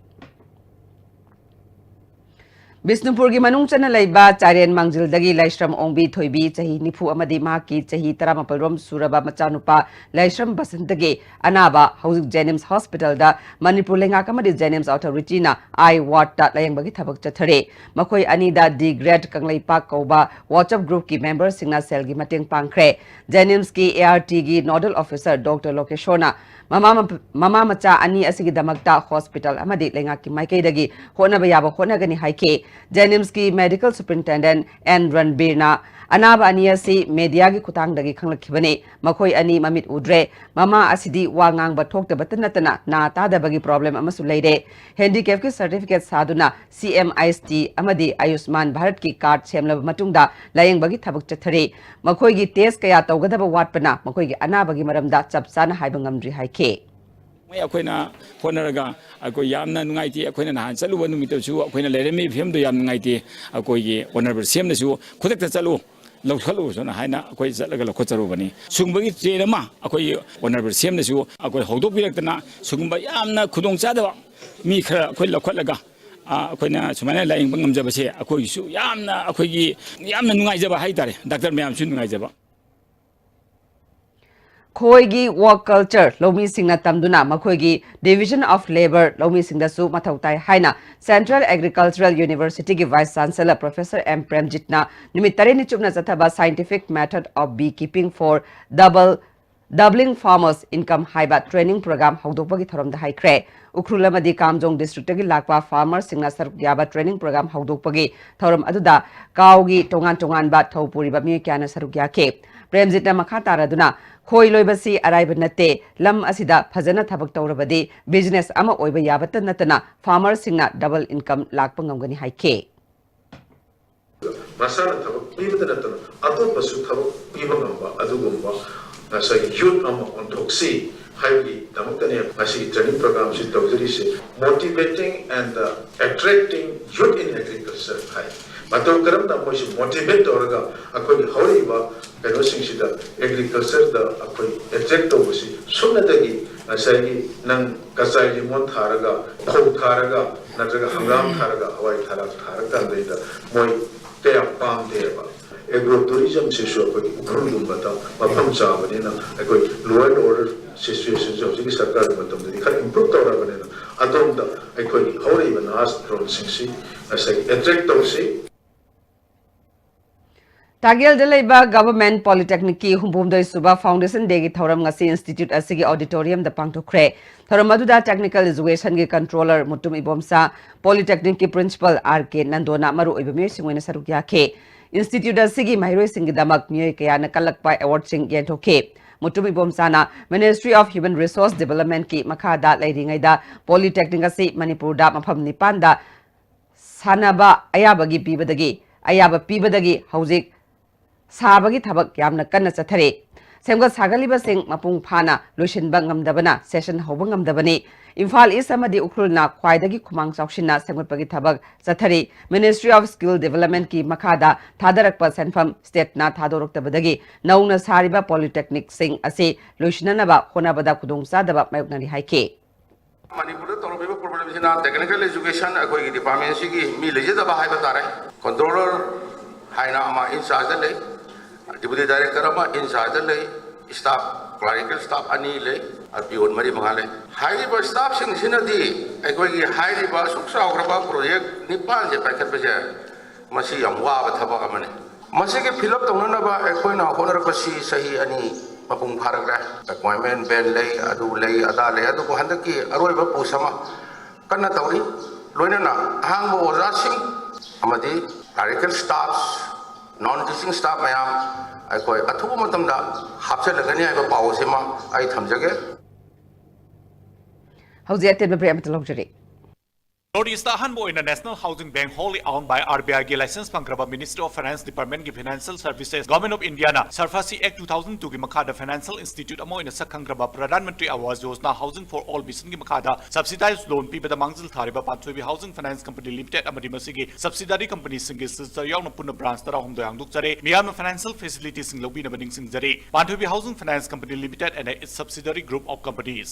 ꯕꯤꯁꯅꯨꯄꯨꯔꯒꯤ ꯃꯅꯨꯡ ꯆꯟꯅ ꯂꯩꯕ ꯆꯥꯏꯔꯦꯟ ꯃꯥꯡꯖꯤꯜꯗꯒꯤ ꯂꯥꯏꯁ꯭ꯔꯝ ꯑꯣꯡꯕꯤ ꯊꯣꯏꯕꯤ, ꯆꯍꯤ ꯅꯤꯐꯨ ꯑꯃꯗꯤ ꯃꯍꯥꯛꯀꯤ ꯆꯍꯤ ꯇꯔꯥꯃꯥꯄꯜ ꯔꯣꯝ ꯁꯨꯔꯕ ꯃꯆꯥꯅꯨꯄꯥ ꯂꯥꯏꯁ꯭ꯔꯝ ꯕꯁꯟꯇꯒꯤ ꯑꯅꯥꯕ ꯍꯧꯖꯤꯛ JNIMS hospitalꯗ ꯃꯅꯤꯄꯨꯔ ꯂꯩꯉꯥꯛ ꯑꯃꯗꯤ JNIMS authorityꯅ eye wardꯇ ꯂꯥꯌꯦꯡꯕꯒꯤ ꯊꯕꯛ ꯆꯠꯊꯔꯤ꯫ ꯃꯈꯣꯏ ꯑꯅꯤꯗ The Great ꯀꯪꯂꯩꯄꯥꯛ ꯀꯧꯕ WhatsApp groupꯀꯤ memberꯁꯤꯡꯅ ꯁꯦꯜꯒꯤ ꯃꯇꯦꯡ ꯄꯥꯡꯈ꯭ꯔꯦ꯫ JNIMSꯀꯤ ARTꯒꯤ nodal officer ꯗꯣꯛꯇꯔ ꯂꯣꯀꯦꯁꯣꯔꯅ ꯃꯃꯥ ꯃꯄ-, ꯃꯃꯥ ꯃꯆꯥ ꯑꯅꯤ ꯑꯁꯤꯒꯤꯗꯃꯛꯇ hospital ꯑꯃꯗꯤ ꯂꯩꯉꯥꯛꯀꯤ ꯃꯥꯏꯀꯩꯗꯒꯤ ꯍꯣꯠꯅꯕ ꯌꯥꯕ ꯍꯣꯠꯅꯒꯅꯤ ꯍꯥꯏꯈꯤ꯫ JNIMSꯀꯤ medical superintendent N ꯔꯟꯕꯤꯔꯅ ꯑꯅꯥꯕ ꯑꯅꯤ ꯑꯁꯤ mediaꯒꯤ ꯈꯨꯠꯊꯥꯡꯗꯒꯤ ꯈꯪꯂꯛꯈꯤꯕꯅꯤ꯫ ꯃꯈꯣꯏ ꯑꯅꯤ ꯃꯃꯤꯠ ꯎꯗ꯭ꯔꯦ꯫ ꯃꯃꯥ ꯑꯁꯤꯗꯤ ꯋꯥ ꯉꯥꯡꯕ ꯊꯣꯛꯇꯕꯇ ꯅꯠꯇꯅ ꯅꯥ ꯇꯥꯗꯕꯒꯤ problem ꯑꯃꯁꯨ ꯂꯩꯔꯦ꯫ Handicapꯀꯤ certificate ꯁꯥꯗꯨꯅ CMIST ꯑꯃꯗꯤ ꯑꯌꯨꯁꯃꯥꯟ ꯚꯥꯔꯠꯀꯤ card ꯁꯦꯝꯂꯕ ꯃꯇꯨꯡꯗ ꯂꯥꯌꯦꯡꯕꯒꯤ ꯊꯕꯛ ꯆꯠꯊꯔꯤ꯫ ꯃꯈꯣꯏꯒꯤ test ꯀꯌꯥ ꯇꯧꯒꯗꯕ ꯋꯥꯠꯄꯅ ꯃꯈꯣꯏꯒꯤ ꯑꯅꯥꯕꯒꯤ ꯃꯔꯝꯗ ꯆꯞ ꯆꯥꯅ ꯍꯥꯏꯕ ꯉꯝꯗ꯭ꯔꯤ ꯍꯥꯏꯈꯤ꯫ ꯃꯣꯏ ꯑꯩꯈꯣꯏꯅ ꯍꯣꯠꯅꯔꯒ ꯑꯩꯈꯣꯏ ꯌꯥꯝꯅ ꯅꯨꯡꯉꯥꯏꯇꯦ꯫ ꯑꯩꯈꯣꯏꯅ ꯅꯍꯥꯟ ꯆꯠꯂꯨꯕ ꯅꯨꯃꯤꯠꯇꯁꯨ ꯑꯩꯈꯣꯏꯅ ꯂꯩꯔꯝꯃꯤꯕ ꯐꯤꯕꯝꯗꯣ ꯌꯥꯝ ꯅꯨꯡꯉꯥꯏꯇꯦ꯫ ꯑꯩꯈꯣꯏꯒꯤ honourable CMꯅꯁꯨ "ꯈꯨꯗꯛꯇ ꯆꯠꯂꯨ, ꯂꯧꯈꯠꯂꯨ" ꯁꯨꯅ ꯍꯥꯏꯅ ꯑꯩꯈꯣꯏ ꯆꯠꯂꯒ ꯂꯧꯈꯠꯆꯔꯨꯕꯅꯤ꯫ ꯁꯨꯡꯕꯒꯤ train ꯑꯃ ꯑꯩꯈꯣꯏꯒꯤ honourable CMꯅꯁꯨ ꯑꯩꯈꯣꯏ ꯍꯧꯗꯣꯛꯄꯤꯔꯛꯇꯅ ꯁꯤꯒꯨꯝꯕ ꯌꯥꯝꯅ ꯈꯨꯗꯣꯡꯆꯥꯗꯕ ꯃꯤ ꯈꯔ ꯑꯩꯈꯣꯏ ꯂꯧꯈꯠꯂꯒ, ꯑ, ꯑꯩꯈꯣꯏꯅ ꯁꯨꯃꯥꯏꯅ ꯂꯥꯌꯦꯡꯕ ꯉꯝꯖꯕꯁꯦ ꯑꯩꯈꯣꯏꯒꯤꯁꯨ ꯌꯥꯝꯅ, ꯑꯩꯈꯣꯏꯒꯤ ꯌꯥꯝꯅ ꯅꯨꯡꯉꯥꯏꯖꯕ ꯍꯥꯏꯇꯥꯔꯦ꯫ Doctor ꯃꯌꯥꯝꯁꯨ ꯅꯨꯡꯉꯥꯏꯖꯕ꯫ ꯈꯣꯏꯒꯤ work culture ꯂꯧꯃꯤꯁꯤꯡꯅ ꯇꯝꯗꯨꯅ ꯃꯈꯣꯏꯒꯤ Division of Labour ꯂꯧꯃꯤꯁꯤꯡꯗꯁꯨ ꯃꯊꯧ ꯇꯥꯏ ꯍꯥꯏꯅ Central Agricultural Universityꯒꯤ Vice Chancellor Professor M ꯄ꯭ꯔꯦꯝꯖꯤꯠꯅ ꯅꯨꯃꯤꯠ ꯇꯔꯦꯠꯅꯤ ꯆꯨꯞꯅ ꯆꯠꯊꯕ Scientific Method of Beekeeping for Double Doubling Farmers Income ꯍꯥꯏꯕ training program ꯍꯧꯗꯣꯛꯄꯒꯤ ꯊꯧꯔꯝꯗ ꯍꯥꯏꯈ꯭ꯔꯦ꯫ ꯎꯈ꯭ꯔꯨꯜ ꯑꯃꯗꯤ ꯀꯥꯝꯖꯣꯡ districtꯇꯒꯤ ꯂꯥꯛꯄ farmerꯁꯤꯡꯅ ꯁꯔꯨꯛ ꯌꯥꯕ training program ꯍꯧꯗꯣꯛꯄꯒꯤ ꯊꯧꯔꯝ ꯑꯗꯨꯗ ꯀꯥꯎꯒꯤ ꯇꯣꯉꯥꯟ ꯇꯣꯉꯥꯟꯕ ꯊꯧ ꯄꯨꯔꯤꯕ ꯃꯤꯑꯣꯏ ꯀꯌꯥꯅ ꯁꯔꯨꯛ ꯌꯥꯈꯤ꯫ ꯄ꯭ꯔꯦꯝꯖꯤꯠꯅ ꯃꯈꯥ ꯇꯥꯔꯗꯨꯅ, "ꯈꯣꯏ ꯂꯣꯏꯕꯁꯤ ꯑꯔꯥꯏꯕ ꯅꯠꯇꯦ, ꯂꯝ ꯑꯁꯤꯗ ꯐꯖꯅ ꯊꯕꯛ ꯇꯧꯔꯕꯗꯤ business ꯑꯃ ꯑꯣꯏꯕ ꯌꯥꯕꯇ ꯅꯠꯇꯅ farmerꯁꯤꯡꯅ double income ꯂꯥꯛꯄ ꯉꯝꯒꯅꯤ" ꯍꯥꯏꯈꯤ꯫ ꯃꯁꯥꯅ ꯊꯕꯛ ꯄꯤꯕꯗ ꯅꯠꯇꯅ ꯑꯇꯣꯞꯄꯁꯨ ꯊꯕꯛ ꯄꯤꯕ ꯉꯝꯕ ꯑꯗꯨꯒꯨꯝꯕ ꯉꯁꯥꯏꯒꯤ youth ꯑꯃ ꯑꯣꯟꯊꯣꯛꯁꯤ ꯍꯥꯏꯕꯒꯤꯗꯃꯛꯇꯅꯦ ꯉꯁꯤ training programꯁꯤ ꯇꯧꯖꯔꯤꯁꯦ꯫ Motivating and attracting youth in agriculture ꯍꯥꯏ꯫ ꯃꯇꯧ ꯀꯔꯝꯅ ꯃꯣꯏꯁꯤ motivate ꯇꯧꯔꯒ ꯑꯩꯈꯣꯏꯒꯤ ꯍꯧꯔꯛꯏꯕ ꯀꯩꯅꯣꯁꯤꯡꯁꯤꯗ agricultureꯗ ꯑꯩꯈꯣꯏ attract ꯇꯧꯕꯁꯤ ꯁꯨꯞꯅꯇꯒꯤ ꯉꯁꯥꯏꯒꯤ ꯅꯪ ꯀꯆꯥꯏ ꯂꯤꯃꯣꯟ ꯊꯥꯔꯒ, ꯐꯧ ꯊꯥꯔꯒ, ꯅꯠꯇ꯭ꯔꯒ ꯍꯪꯒꯥꯝ ꯊꯥꯔꯒ, ꯍꯋꯥꯏ ꯊꯔꯥꯛ ꯊꯥꯔꯀꯥꯟꯗꯩꯗ ꯃꯣꯏ ꯀꯌꯥ ꯄꯥꯝꯗꯦꯕ꯫ Agro tourismꯁꯤꯁꯨ ꯑꯩꯈꯣꯏꯒꯤ ꯎꯈ꯭ꯔꯨꯜꯒꯨꯝꯕꯗ ꯃꯐꯝ ꯆꯥꯕꯅꯤꯅ ꯑꯩꯈꯣꯏ law and order situationꯁꯦ ꯍꯧꯖꯤꯛꯀꯤ ꯁꯔꯀꯥꯔꯒꯤ ꯃꯇꯝꯗꯗꯤ ꯈꯔ improve ꯇꯧꯔꯕꯅꯤꯅ ꯑꯗꯣꯝꯗ ꯑꯩꯈꯣꯏꯒꯤ ꯍꯧꯔꯛꯏꯕ ꯅꯍꯥꯔꯣꯜꯁꯤꯡꯁꯤ ꯉꯁꯥꯏꯒꯤ attract ꯇꯧꯁꯤ꯫ ꯇꯥꯒꯦꯜꯗ ꯂꯩꯕ Government Polytechnicꯀꯤ ꯍꯨꯝꯐꯨꯍꯨꯝꯗꯣꯏ ꯁꯨꯕ Foundation Dayꯒꯤ ꯊꯧꯔꯝ ꯉꯁꯤ institute ꯑꯁꯤꯒꯤ auditoriumꯗ ꯄꯥꯡꯊꯣꯛꯈ꯭ꯔꯦ꯫ ꯊꯧꯔꯝ ꯑꯗꯨꯗ Technical Educationꯒꯤ Controller Mutum Ibomcha, Polytechnicꯀꯤ Principal R K ꯅꯟꯗꯣꯅ ꯃꯔꯨꯑꯣꯏꯕ ꯃꯤꯑꯣꯏꯁꯤꯡ ꯑꯣꯏꯅ ꯁꯔꯨꯛ ꯌꯥꯈꯤ꯫ Institute ꯑꯁꯤꯒꯤ ꯃꯍꯩꯔꯣꯏꯁꯤꯡꯒꯤꯗꯃꯛ ꯃꯤꯑꯣꯏ ꯀꯌꯥꯅ ꯀꯜꯂꯛꯄ awardꯁꯤꯡ ꯌꯦꯟꯊꯣꯛꯈꯤ꯫ Mutum ꯏꯕꯣꯝꯆꯥꯅ Ministry of Human Resource Developmentꯀꯤ ꯃꯈꯥꯗ ꯂꯩꯔꯤꯉꯩꯗ Polytechnic ꯑꯁꯤ ꯃꯅꯤꯄꯨꯔꯗ ꯃꯐꯝ ꯅꯤꯄꯥꯟꯗ ꯁꯥꯟꯅꯕ ꯑꯌꯥꯕꯒꯤ ꯄꯤꯕꯗꯒꯤ, ꯑꯌꯥꯕ ꯄꯤꯕꯗꯒꯤ ꯍꯧꯖꯤꯛ ꯁꯥꯕꯒꯤ ꯊꯕꯛ ꯌꯥꯝꯅ ꯀꯟꯅ ꯆꯠꯊꯔꯤ꯫ ꯁꯦꯝꯒꯠ ꯁꯥꯒꯠꯂꯤꯕꯁꯤꯡ ꯃꯄꯨꯡ ꯐꯥꯅ ꯂꯣꯏꯁꯤꯟꯕ ꯉꯝꯗꯕꯅ session ꯍꯧꯕ ꯉꯝꯗꯕꯅꯤ꯫ ꯏꯝꯐꯥꯜ East ꯑꯃꯗꯤ ꯎꯈ꯭ꯔꯨꯜꯅ ꯈ꯭ꯋꯥꯏꯗꯒꯤ ꯈꯨꯃꯥꯡ ꯆꯥꯎꯁꯤꯟꯅ ꯁꯦꯝꯒꯠꯄꯒꯤ ꯊꯕꯛ ꯆꯠꯊꯔꯤ꯫ Ministry of Skill Developmentꯀꯤ ꯃꯈꯥꯗ ꯊꯥꯗꯔꯛꯄ ꯁꯦꯟꯐꯝ stateꯅ ꯊꯥꯗꯣꯔꯛꯇꯕꯗꯒꯤ ꯅꯧꯅ ꯁꯥꯔꯤꯕ Polytechnicꯁꯤꯡ ꯑꯁꯤ ꯂꯣꯏꯁꯤꯟꯅꯅꯕ ꯍꯣꯠꯅꯕꯗ ꯈꯨꯗꯣꯡꯆꯥꯗꯕ ꯃꯥꯌꯣꯛꯅꯔꯤ ꯍꯥꯏꯈꯤ꯫ ꯃꯅꯤꯄꯨꯔꯗ ꯇꯧꯔꯝꯃꯤꯕ problemꯁꯤꯅ Technical Education ꯑꯩꯈꯣꯏꯒꯤ departmentꯁꯤꯒꯤ ꯃꯤ ꯂꯩꯖꯗꯕ ꯍꯥꯏꯕ ꯇꯥꯔꯦ꯫ Controller ꯍꯥꯏꯅ ꯑꯃ in chargeꯗ ꯂꯩ, Deputy Director ꯑꯃ in chargeꯗ ꯂꯩ, staff, clerical staff ꯑꯅꯤ ꯂꯩ, peon ꯃꯔꯤ ꯃꯉꯥ ꯂꯩ꯫ ꯍꯥꯏꯔꯤꯕ staffꯁꯤꯡꯁꯤꯅꯗꯤ ꯑꯩꯈꯣꯏꯒꯤ ꯍꯥꯏꯔꯤꯕ ꯑꯁꯨꯛ ꯆꯥꯎꯈ꯭ꯔꯕ project ꯅꯤꯄꯥꯟꯁꯦ ꯄꯥꯏꯈꯠꯄꯁꯦ ꯃꯁꯤ ꯌꯥꯝ ꯋꯥꯕ ꯊꯕꯛ ꯑꯃꯅꯤ꯫ ꯃꯁꯤꯒꯤ fill up ꯇꯧꯅꯅꯕ ꯑꯩꯈꯣꯏꯅ ꯍꯣꯠꯅꯔꯛꯄꯁꯤ ꯆꯍꯤ ꯑꯅꯤ ꯃꯄꯨꯡ ꯐꯥꯔꯛꯂꯦ꯫ ꯑꯦꯄꯣꯏꯟꯃꯦꯟ ꯕꯦꯟ ꯂꯩ, ꯑꯗꯨ ꯂꯩ, ꯑꯗꯥ ꯂꯩ, ꯑꯗꯨꯕꯨ ꯍꯟꯗꯛꯀꯤ ꯑꯔꯣꯏꯕ ꯄꯨꯁ ꯑꯃ ꯀꯟꯅ ꯇꯧꯔꯤ꯫ ꯂꯣꯏꯅꯅ ꯑꯍꯥꯡꯕ ꯑꯣꯖꯥꯁꯤꯡ ꯑꯃꯗꯤ clerical staffs, non teaching staff ꯃꯌꯥꯝ ꯑꯩꯈꯣꯏ ꯑꯊꯨꯕ ꯃꯇꯝꯗ ꯍꯥꯞꯆꯤꯜꯂꯒꯅꯤ ꯍꯥꯏꯕ ꯄꯥꯎ ꯑꯁꯤꯃ ꯑꯩ ꯊꯝꯖꯒꯦ꯫ ꯍꯧꯖꯤꯛ ꯑꯇꯦꯟꯕ ꯕ꯭ꯔꯦꯛ ꯑꯃꯇ ꯂꯧꯖꯔꯤ꯫ North East ꯑꯍꯥꯟꯕ ꯑꯣꯏꯅ National Housing Bank wholly owned by RBI ꯒꯤ license ꯐꯪꯈ꯭ꯔꯕ Ministry of Finance Department ꯒꯤ Financial Services, Government of India ꯅ SARFAESI Act two thousand two ꯒꯤ ꯃꯈꯥꯗ financial institute ꯑꯃ ꯑꯣꯏꯅ ꯁꯛ ꯈꯪꯈ꯭ꯔꯕ Pradhan Mantri Awas Yojana Housing for All mission ꯒꯤ ꯃꯈꯥꯗ subsidized loan ꯄꯤꯕꯗ ꯃꯥꯡꯖꯤꯜ ꯊꯥꯔꯤꯕ ꯄꯥꯟꯊꯣꯏꯕꯤ Housing Finance Company Limited ꯑꯃꯗꯤ ꯃꯁꯤꯒꯤ subsidiary company ꯁꯤꯡꯒꯤ sister ꯌꯥꯎꯅ ꯄꯨꯟꯅ branch ꯇꯔꯥꯍꯨꯝꯗꯣꯏ ꯍꯥꯡꯗꯣꯛꯆꯔꯦ꯫ ꯃꯤꯌꯥꯝꯅ financial facility ꯁꯤꯡ ꯂꯧꯕꯤꯅꯕ ꯅꯤꯡꯁꯤꯡꯖꯔꯤ꯫ ꯄꯥꯟꯊꯣꯏꯕꯤ Housing Finance Company Limited and its subsidiary group of companies꯫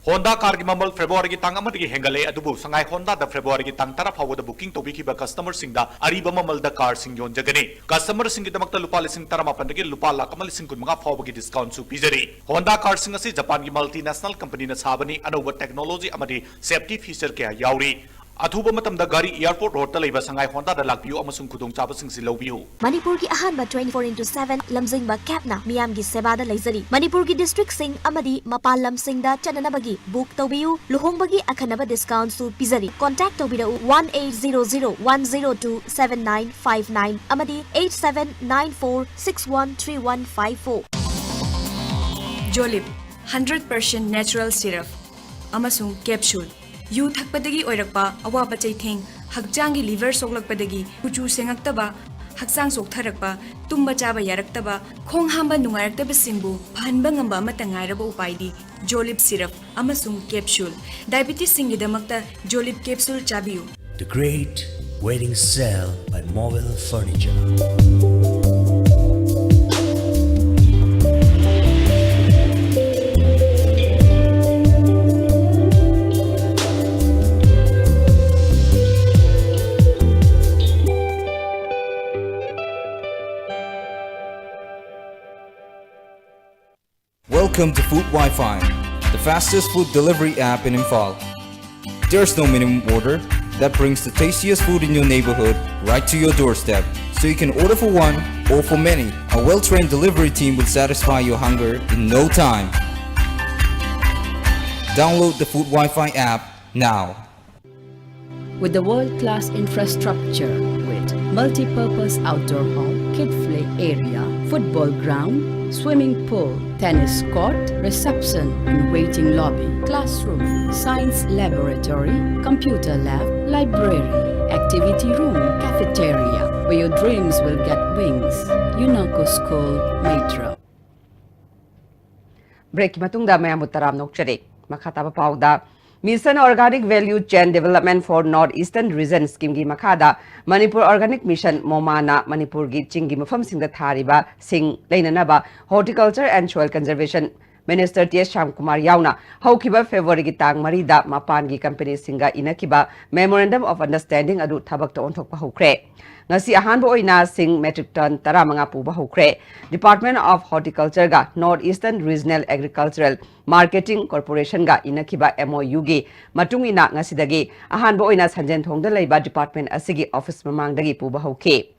Honda car ꯒꯤ ꯃꯃꯜ February ꯒꯤ ꯇꯥꯡ ꯑꯃꯗꯒꯤ ꯍꯦꯟꯒꯠꯂꯦ, ꯑꯗꯨꯕꯨ ꯁꯉꯥꯏ Honda ꯗ February ꯒꯤ ꯇꯥꯡ ꯇꯔꯥ ꯐꯥꯎꯕꯗ booking ꯇꯧꯕꯤꯈꯤꯕ customer ꯁꯤꯡꯗ ꯑꯔꯤꯕ ꯃꯃꯜꯗ car ꯁꯤꯡ ꯌꯣꯟꯖꯒꯅꯤ꯫ Customer ꯁꯤꯡꯒꯤꯗꯃꯛꯇ ꯂꯨꯄꯥ ꯂꯤꯁꯤꯡ ꯇꯔꯥꯃꯥꯄꯟꯗꯒꯤ ꯂꯨꯄꯥ ꯂꯥꯈ ꯑꯃ ꯂꯤꯁꯤꯡ ꯀꯨꯟꯃꯉꯥ ꯐꯥꯎꯕꯒꯤ discount ꯁꯨ ꯄꯤꯖꯔꯤ꯫ Honda car ꯁꯤꯡ ꯑꯁꯤ Japan ꯒꯤ multinational company ꯅ ꯁꯥꯕꯅꯤ, ꯑꯅꯧꯕ technology ꯑꯃꯗꯤ safety feature ꯀꯌꯥ ꯌꯥꯎꯔꯤ꯫ ꯑꯊꯨꯕ ꯃꯇꯝꯗ ꯒꯥꯔꯤ airport road ꯇ ꯂꯩꯕ ꯁꯉꯥꯏ Honda ꯗ ꯂꯥꯛꯄꯤꯌꯨ ꯑꯃꯁꯨꯡ ꯈꯨꯗꯣꯡꯆꯥꯕꯁꯤꯡꯁꯤ ꯂꯧꯕꯤꯌꯨ꯫ ꯃꯅꯤꯄꯨꯔꯒꯤ ꯑꯍꯥꯟꯕ twenty four into seven ꯂꯝꯖꯤꯡꯕ cab ꯅ ꯃꯤꯌꯥꯝꯒꯤ ꯁꯦꯕꯥꯗ ꯂꯩꯖꯔꯤ꯫ ꯃꯅꯤꯄꯨꯔꯒꯤ district ꯁꯤꯡ ꯑꯃꯗꯤ ꯃꯄꯥꯟ ꯂꯝꯁꯤꯡꯗ ꯆꯠꯅꯅꯕꯒꯤ book ꯇꯧꯕꯤꯌꯨ꯫ ꯂꯨꯍꯣꯡꯕꯒꯤ ꯑꯈꯟꯅꯕ discount ꯁꯨ ꯄꯤꯖꯔꯤ꯫ Contact ꯇꯧꯕꯤꯔꯛꯎ one eight zero zero one zero two seven nine five nine ꯑꯃꯗꯤ eight seven nine four six one three one five four꯫ Jolib hundred percent natural syrup ꯑꯃꯁꯨꯡ capsule꯫ ꯌꯨ ꯊꯛꯄꯗꯒꯤ ꯑꯣꯏꯔꯛꯄ ꯑꯋꯥꯕ ꯆꯩꯊꯦꯡ, ꯍꯛꯆꯥꯡꯒꯤ liver ꯁꯣꯛꯂꯛꯄꯗꯒꯤ ꯀꯨꯆꯨ ꯁꯦꯡꯉꯛꯇꯕ, ꯍꯛꯆꯥꯡ ꯆꯣꯛꯊꯔꯛꯄ, ꯇꯨꯝꯕ ꯆꯥꯕ ꯌꯥꯔꯛꯇꯕ, ꯈꯣꯡ ꯍꯥꯝꯕ ꯅꯨꯡꯉꯥꯏꯔꯛꯇꯕꯁꯤꯡꯕꯨ ꯐꯍꯟꯕ ꯉꯝꯕ ꯑꯃꯠꯇ ꯉꯥꯏꯔꯕ ꯎꯄꯥꯏꯗꯤ Jolib syrup ꯑꯃꯁꯨꯡ capsule꯫ Diabetes ꯁꯤꯡꯒꯤꯗꯃꯛꯇ Jolib capsule ꯆꯥꯕꯤꯌꯨ꯫ The Great Wedding Sale by Mobile Furniture. Welcome to Food Wi-Fi, the fastest food delivery app in Imphal. There's no minimum order that brings the tastiest food in your neighborhood right to your doorstep, so you can order for one or for many. A well-trained delivery team will satisfy your hunger in no time. Download the Food Wi-Fi app now. With the world-class infrastructure with multi-purpose outdoor hall, kid play area, football ground, swimming pool, tennis court, reception and waiting lobby, classroom, science laboratory, computer lab, library, activity room, cafeteria, where your dreams will get wings. UNACO School, Metro. ꯕ꯭ꯔꯦꯛꯀꯤ ꯃꯇꯨꯡꯗ ꯃꯌꯥꯝꯕꯨ ꯇꯔꯥꯝꯅ ꯑꯣꯛꯆꯔꯤ꯫ ꯃꯈꯥ ꯇꯥꯕ ꯄꯥꯎꯗ, Mission Organic Value Chain Development for North Eastern Region ꯁ꯭ꯀꯤꯝꯒꯤ ꯃꯈꯥꯗ ꯃꯅꯤꯄꯨꯔ ꯑꯣꯔꯒꯥꯅꯤꯛ ꯃꯤꯁꯟ ꯃꯣꯃꯥꯅ ꯃꯅꯤꯄꯨꯔꯒꯤ ꯆꯤꯡꯒꯤ ꯃꯐꯝꯁꯤꯡꯗ ꯊꯥꯔꯤꯕ ꯁꯤꯡ ꯂꯩꯅꯅꯕ Horticulture and Soil Conservation Minister T S Shyamkumar ꯌꯥꯎꯅ ꯍꯧꯈꯤꯕ ꯐꯦꯕ꯭ꯔꯨꯋꯥꯔꯤꯒꯤ ꯇꯥꯡ ꯃꯔꯤꯗ ꯃꯄꯥꯟꯒꯤ ꯀꯝꯄꯦꯅꯤꯁꯤꯡꯒ ꯏꯅꯈꯤꯕ Memorandum of Understanding ꯑꯗꯨ ꯊꯕꯛꯇ ꯑꯣꯟꯊꯣꯛꯄ ꯍꯧꯈ꯭ꯔꯦ꯫ ꯉꯁꯤ ꯑꯍꯥꯟꯕ ꯑꯣꯏꯅ ꯁꯤꯡ metric ton ꯇꯔꯥꯃꯉꯥ ꯄꯨꯕ ꯍꯧꯈ꯭ꯔꯦ꯫ Department of Horticultureꯒ North Eastern Regional Agricultural Marketing Corporationꯒ ꯏꯅꯈꯤꯕ MOUꯒꯤ ꯃꯇꯨꯡ ꯏꯟꯅ ꯉꯁꯤꯗꯒꯤ ꯑꯍꯥꯟꯕ ꯑꯣꯏꯅ ꯁꯟꯖꯦꯟꯊꯣꯡꯗ ꯂꯩꯕ department ꯑꯁꯤꯒꯤ office ꯃꯃꯥꯡꯗꯒꯤ ꯄꯨꯕ ꯍꯧꯈꯤ꯫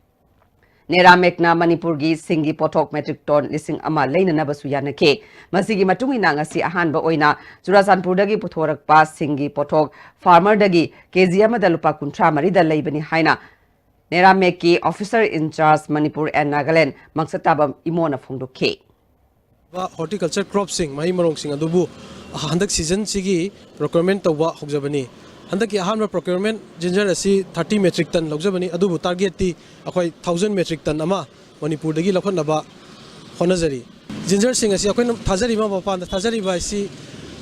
ꯅꯦꯔꯥꯃꯦꯛꯅ ꯃꯅꯤꯄꯨꯔꯒꯤ ꯁꯤꯡꯒꯤ ꯄꯣꯠꯊꯣꯛ metric ton ꯂꯤꯁꯤꯡ ꯑꯃ ꯂꯩꯅꯅꯕꯁꯨ ꯌꯥꯅꯈꯤ꯫ ꯃꯁꯤꯒꯤ ꯃꯇꯨꯡ ꯏꯟꯅ ꯉꯁꯤ ꯑꯍꯥꯟꯕ ꯑꯣꯏꯅ ꯆꯨꯔꯥꯆꯥꯟꯄꯨꯔꯗꯒꯤ ꯄꯨꯊꯣꯔꯛꯄ ꯁꯤꯡꯒꯤ ꯄꯣꯠꯊꯣꯛ farmerꯗꯒꯤ ꯀꯦꯖꯤ ꯑꯃꯗ ꯂꯨꯄꯥ ꯀꯨꯟꯊ꯭ꯔꯥ ꯃꯔꯤꯗ ꯂꯩꯕꯅꯤ ꯍꯥꯏꯅ ꯅꯦꯔꯥꯃꯦꯛꯀꯤ officer in charge Manipur and Nagaland ꯃꯪꯁꯇꯥꯕꯝ ꯏꯃꯣꯅ ꯐꯣꯡꯗꯣꯛꯈꯤ꯫ ꯍꯣꯔꯇꯤꯀꯜꯆꯔ ꯀ꯭ꯔꯣꯞꯁꯤꯡ, ꯃꯍꯩ ꯃꯔꯣꯡꯁꯤꯡ ꯑꯗꯨꯕꯨ ꯍꯟꯗꯛ ꯁꯤꯖꯟꯁꯤꯒꯤ procurement ꯇꯧꯕ ꯍꯧꯖꯕꯅꯤ꯫ ꯍꯟꯗꯛꯀꯤ ꯑꯍꯥꯟꯕ procurement ꯖꯤꯟꯖꯔ ꯑꯁꯤ thirty metric ton ꯂꯧꯖꯕꯅꯤ, ꯑꯗꯨꯕꯨ targetꯇꯤ ꯑꯩꯈꯣꯏ thousand metric ton ꯑꯃ ꯃꯅꯤꯄꯨꯔꯗꯒꯤ ꯂꯧꯈꯠꯅꯕ ꯍꯣꯠꯅꯖꯔꯤ꯫ ꯖꯤꯟꯖꯔꯁꯤꯡ ꯑꯁꯤ ꯑꯩꯈꯣꯏꯅ ꯊꯥꯖꯔꯤꯕ, ꯃꯄꯥꯟꯗ ꯊꯥꯖꯔꯤꯕ ꯑꯁꯤ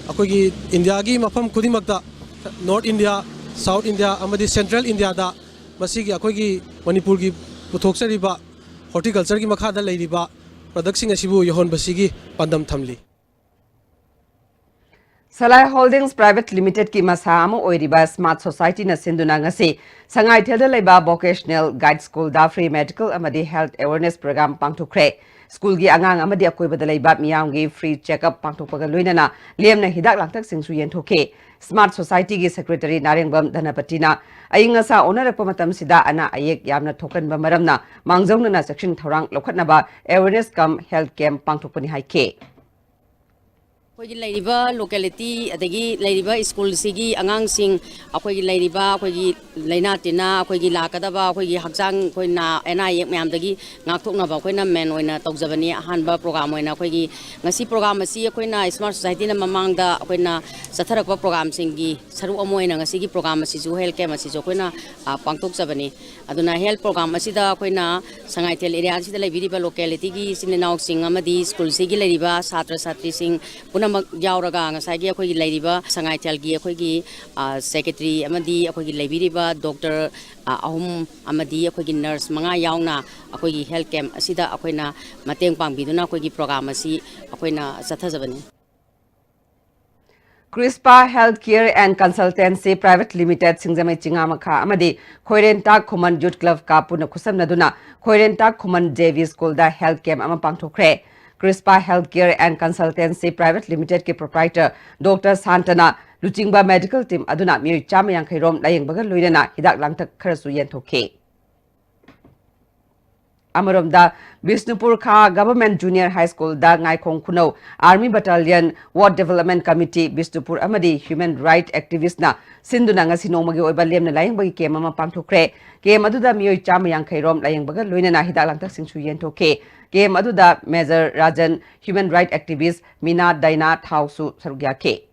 ꯑꯩꯈꯣꯏꯒꯤ ꯏꯟꯗꯤꯌꯥꯒꯤ ꯃꯐꯝ ꯈꯨꯗꯤꯡꯃꯛꯇ, North India, South India ꯑꯃꯗꯤ Central Indiaꯗ ꯃꯁꯤꯒꯤ ꯑꯩꯈꯣꯏꯒꯤ ꯃꯅꯤꯄꯨꯔꯒꯤ ꯄꯨꯊꯣꯛꯆꯔꯤꯕ horticultureꯒꯤ ꯃꯈꯥꯗ ꯂꯩꯔꯤꯕ productꯁꯤꯡ ꯑꯁꯤꯕꯨ ꯌꯧꯍꯟꯕꯁꯤꯒꯤ ꯄꯥꯟꯗꯝ ꯊꯝꯂꯤ꯫ Salai Holdings Private Limitedꯀꯤ ꯃꯁꯥ ꯑꯃ ꯑꯣꯏꯔꯤꯕ Smart Societyꯅ ꯁꯤꯟꯗꯨꯅ ꯉꯁꯤ ꯁꯉꯥꯏꯊꯦꯜꯗ ꯂꯩꯕ Vocational Guide Schoolꯗ free medical ꯑꯃꯗꯤ health awareness program ꯄꯥꯡꯊꯣꯛꯈ꯭ꯔꯦ꯫ ꯁ꯭ꯀꯨꯜꯒꯤ ꯑꯉꯥꯡ ꯑꯃꯗꯤ ꯑꯀꯣꯏꯕꯗ ꯂꯩꯕ ꯃꯤꯌꯥꯝꯒꯤ free checkup ꯄꯥꯡꯊꯣꯛꯄꯒ ꯂꯣꯏꯅꯅ ꯂꯦꯝꯅ ꯍꯤꯗꯥꯛ ꯂꯥꯡꯊꯛꯁꯤꯡꯁꯨ ꯌꯦꯟꯊꯣꯛꯈꯤ꯫ Smart Societyꯒꯤ secretary ꯅꯥꯔꯦꯡꯕꯝ ꯙꯅꯄꯇꯤꯅ ꯑꯏꯪ ꯑꯁꯥ ꯑꯣꯟꯅꯔꯛꯄ ꯃꯇꯝꯁꯤꯗ ꯑꯅꯥ ꯑꯌꯦꯛ ꯌꯥꯝꯅ ꯊꯣꯛꯀꯟꯕ ꯃꯔꯝꯅ ꯃꯥꯡꯖꯧꯅꯅ ꯆꯦꯛꯁꯤꯟ ꯊꯧꯔꯥꯡ ꯂꯧꯈꯠꯅꯕ awareness cum health camp ꯄꯥꯡꯊꯣꯛꯄꯅꯤ ꯍꯥꯏꯈꯤ꯫ ꯑꯩꯈꯣꯏꯒꯤ ꯂꯩꯔꯤꯕ locality ꯑꯗꯒꯤ ꯂꯩꯔꯤꯕ ꯁ꯭ꯀꯨꯜꯁꯤꯒꯤ ꯑꯉꯥꯡꯁꯤꯡ, ꯑꯩꯈꯣꯏꯒꯤ ꯂꯩꯔꯤꯕ ꯑꯩꯈꯣꯏꯒꯤ ꯂꯥꯏꯅꯥ ꯇꯤꯟꯅꯥ, ꯑꯩꯈꯣꯏꯒꯤ ꯂꯥꯛꯀꯗꯕ ꯑꯩꯈꯣꯏꯒꯤ ꯍꯛꯆꯥꯡ, ꯑꯩꯈꯣꯏ ꯅꯥ-, ꯑꯅꯥ ꯑꯌꯦꯛ ꯃꯌꯥꯝꯗꯒꯤ ꯉꯥꯛꯊꯣꯛꯅꯕ ꯑꯩꯈꯣꯏꯅ main ꯑꯣꯏꯅ ꯇꯧꯖꯕꯅꯤ꯫ ꯑꯍꯥꯟꯕ program ꯑꯣꯏꯅ ꯑꯩꯈꯣꯏꯒꯤ ꯉꯁꯤ program ꯑꯁꯤ ꯑꯩꯈꯣꯏꯅ Smart Societyꯅ ꯃꯃꯥꯡꯗ ꯑꯩꯈꯣꯏꯅ ꯆꯠꯊꯔꯛꯄ programꯁꯤꯡꯒꯤ ꯁꯔꯨꯛ ꯑꯃ ꯑꯣꯏꯅ ꯉꯁꯤꯒꯤ program ꯑꯁꯤꯁꯨ, health camp ꯑꯁꯤꯁꯨ ꯑꯩꯈꯣꯏꯅ, ꯑ, ꯄꯥꯡꯊꯣꯛꯆꯕꯅꯤ꯫ ꯑꯗꯨꯅ health program ꯑꯁꯤꯗ ꯑꯩꯈꯣꯏꯅ ꯁꯉꯥꯏꯊꯦꯜ areaꯁꯤꯗ ꯂꯩꯕꯤꯔꯤꯕ localityꯒꯤ ꯏꯆꯤꯟ ꯏꯅꯥꯎꯁꯤꯡ ꯑꯃꯗꯤ ꯁ꯭ꯀꯨꯜꯁꯤꯒꯤ ꯂꯩꯔꯤꯕ ꯁꯥꯇ꯭ꯔ ꯁꯥꯇ꯭ꯔꯤꯁꯤꯡ ꯄꯨꯝꯅꯃꯛ ꯌꯥꯎꯔꯒ ꯉꯁꯥꯏꯒꯤ ꯑꯩꯈꯣꯏꯒꯤ ꯂꯩꯔꯤꯕ ꯁꯉꯥꯏꯊꯦꯜꯒꯤ ꯑꯩꯈꯣꯏꯒꯤ, ꯑ, secretary ꯑꯃꯗꯤ ꯑꯩꯈꯣꯏꯒꯤ ꯂꯩꯕꯤꯔꯤꯕ doctor, ꯑ, ꯑꯍꯨꯝ ꯑꯃꯗꯤ ꯑꯩꯈꯣꯏꯒꯤ nurse ꯃꯉꯥ ꯌꯥꯎꯅ ꯑꯩꯈꯣꯏꯒꯤ health camp ꯑꯁꯤꯗ ꯑꯩꯈꯣꯏꯅ ꯃꯇꯦꯡ ꯄꯥꯡꯕꯤꯗꯨꯅ ꯑꯩꯈꯣꯏꯒꯤ program ꯑꯁꯤ ꯑꯩꯈꯣꯏꯅ ꯆꯠꯊꯖꯕꯅꯤ꯫ Crispa Healthcare and Consultancy Private Limited, ꯁꯤꯡꯖꯃꯩ ꯆꯤꯉꯥꯃꯈꯥ ꯑꯃꯗꯤ ꯈꯣꯏꯔꯦꯟꯇꯥꯛ ꯈꯨꯃꯟ Youth Clubꯀ ꯄꯨꯟꯅ ꯈꯨꯠꯁꯝꯅꯗꯨꯅ ꯈꯣꯏꯔꯦꯟꯇꯥꯛ ꯈꯨꯃꯟ JV Schoolꯗ health camp ꯑꯃ ꯄꯥꯡꯊꯣꯛꯈ꯭ꯔꯦ꯫ Crispa Healthcare and Consultancy Private Limitedꯀꯤ proprietor Doctor ꯁꯥꯟꯇꯅ ꯂꯨꯆꯤꯡꯕ medical team ꯑꯗꯨꯅ ꯃꯤꯑꯣꯏ ꯆꯥꯝꯃ ꯌꯥꯡꯈꯩ ꯔꯣꯝ ꯂꯥꯌꯦꯡꯕꯒ ꯂꯣꯏꯅꯅ ꯍꯤꯗꯥꯛ ꯂꯥꯡꯊꯛ ꯈꯔꯁꯨ ꯌꯦꯟꯊꯣꯛꯈꯤ꯫ ꯑꯃꯔꯣꯝꯗ, ꯕꯤꯁꯅꯨꯄꯨꯔ ꯈꯥ Government Junior High Schoolꯗ ꯉꯥꯏꯈꯣꯡ ꯈꯨꯅꯧ Army Battalion, Ward Development Committee, Bishnupur ꯑꯃꯗꯤ human right activistꯅ ꯁꯤꯟꯗꯨꯅ ꯉꯁꯤ ꯅꯣꯡꯃꯒꯤ ꯑꯣꯏꯕ ꯂꯦꯝꯅ ꯂꯥꯌꯦꯡꯕꯒꯤ camp ꯑꯃ ꯄꯥꯡꯊꯣꯛꯈ꯭ꯔꯦ꯫ Camp ꯑꯗꯨꯗ ꯃꯤꯑꯣꯏ ꯆꯥꯝꯃ ꯌꯥꯡꯈꯩ ꯔꯣꯝ ꯂꯥꯌꯦꯡꯕꯒ ꯂꯣꯏꯅꯅ ꯍꯤꯗꯥꯛ ꯂꯥꯡꯊꯛꯁꯤꯡꯁꯨ ꯌꯦꯟꯊꯣꯛꯈꯤ꯫ Camp ꯑꯗꯨꯗ Major ꯔꯥꯖꯟ, human right activist ꯃꯤꯅꯥ ꯗꯥꯏꯅꯥ ꯊꯥꯎꯁꯨ ꯁꯔꯨꯛ ꯌꯥꯈꯤ꯫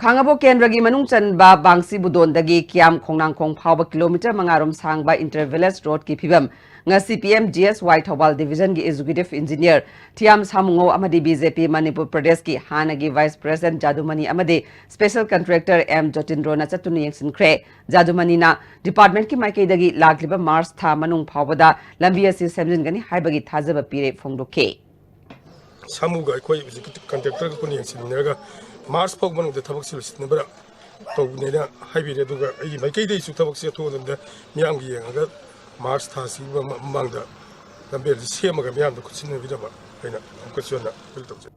ꯈꯥꯉꯕꯣꯛ ꯀꯦꯟꯗ꯭ꯔꯒꯤ ꯃꯅꯨꯡ ꯆꯟꯕ ꯕꯥꯡꯁꯤ ꯕꯨꯗꯣꯟꯗꯒꯤ ꯀꯤꯌꯥꯝ ꯈꯣꯡꯅꯥꯡꯈꯣꯡ ꯐꯥꯎꯕ kilometre ꯃꯉꯥ ꯔꯣꯝ ꯁꯥꯡꯕ inter village roadꯀꯤ ꯐꯤꯕꯝ ꯉꯁꯤ PMGSY ꯊꯧꯕꯥꯜ divisionꯒꯤ executive engineer ꯊꯤꯌꯥꯝ ꯁꯥꯃꯨꯉꯧ ꯑꯃꯗꯤ BJP ꯃꯅꯤꯄꯨꯔ ꯄ꯭ꯔꯗꯦꯁꯀꯤ ꯍꯥꯟꯅꯒꯤ vice president ꯖꯥꯗꯨꯃꯅꯤ ꯑꯃꯗꯤ special contractor ꯑꯦꯝ ꯖꯣꯇꯤꯟꯗ꯭ꯔꯣꯅ ꯆꯠꯇꯨꯅ ꯌꯦꯡꯁꯤꯟꯈ꯭ꯔꯦ꯫ ꯖꯥꯗꯨꯃꯅꯤꯅ departmentꯀꯤ ꯃꯥꯏꯀꯩꯗꯒꯤ ꯂꯥꯛꯂꯤꯕ March ꯊꯥ ꯃꯅꯨꯡ ꯐꯥꯎꯕꯗ ꯂꯝꯕꯤ ꯑꯁꯤ ꯁꯦꯝꯖꯤꯟꯒꯅꯤ ꯍꯥꯏꯕꯒꯤ ꯊꯥꯖꯕ ꯄꯤꯔꯦ ꯐꯣꯡꯗꯣꯛꯈꯤ꯫ ꯁꯥꯃꯨꯒ ꯑꯩꯈꯣꯏ ꯍꯧꯖꯤꯛꯀꯤ contractorꯒ ꯄꯨꯟꯅ ꯌꯦꯡꯁꯤꯟꯃꯤꯟꯅꯔꯒ March ꯐꯥꯎ ꯃꯅꯨꯡꯗ ꯊꯕꯛꯁꯤ ꯂꯣꯏꯁꯤꯟꯅꯕ ꯇꯧꯕꯅꯦꯅ ꯍꯥꯏꯕꯤꯔꯦ꯫ ꯑꯗꯨꯒ ꯑꯩꯒꯤ ꯃꯥꯏꯀꯩꯗꯒꯤꯁꯨ ꯊꯕꯛꯁꯤ ꯑꯊꯨꯕ ꯃꯇꯝꯗ ꯃꯤꯌꯥꯝꯒꯤ ꯌꯦꯡꯉꯒ ꯃꯥꯔꯆ ꯊꯥꯁꯤꯒꯤ ꯃꯃꯥꯡꯗ ꯂꯝꯕꯦꯜꯁꯤ ꯁꯦꯝꯃꯒ ꯃꯤꯌꯥꯝꯗ ꯈꯨꯠꯁꯤꯟꯅꯕꯤꯅꯕ ꯑꯩꯅ ꯑꯃꯨꯛꯀꯁꯨ ꯍꯟꯅ ꯑꯄꯤꯜ ꯇꯧꯖꯩ꯫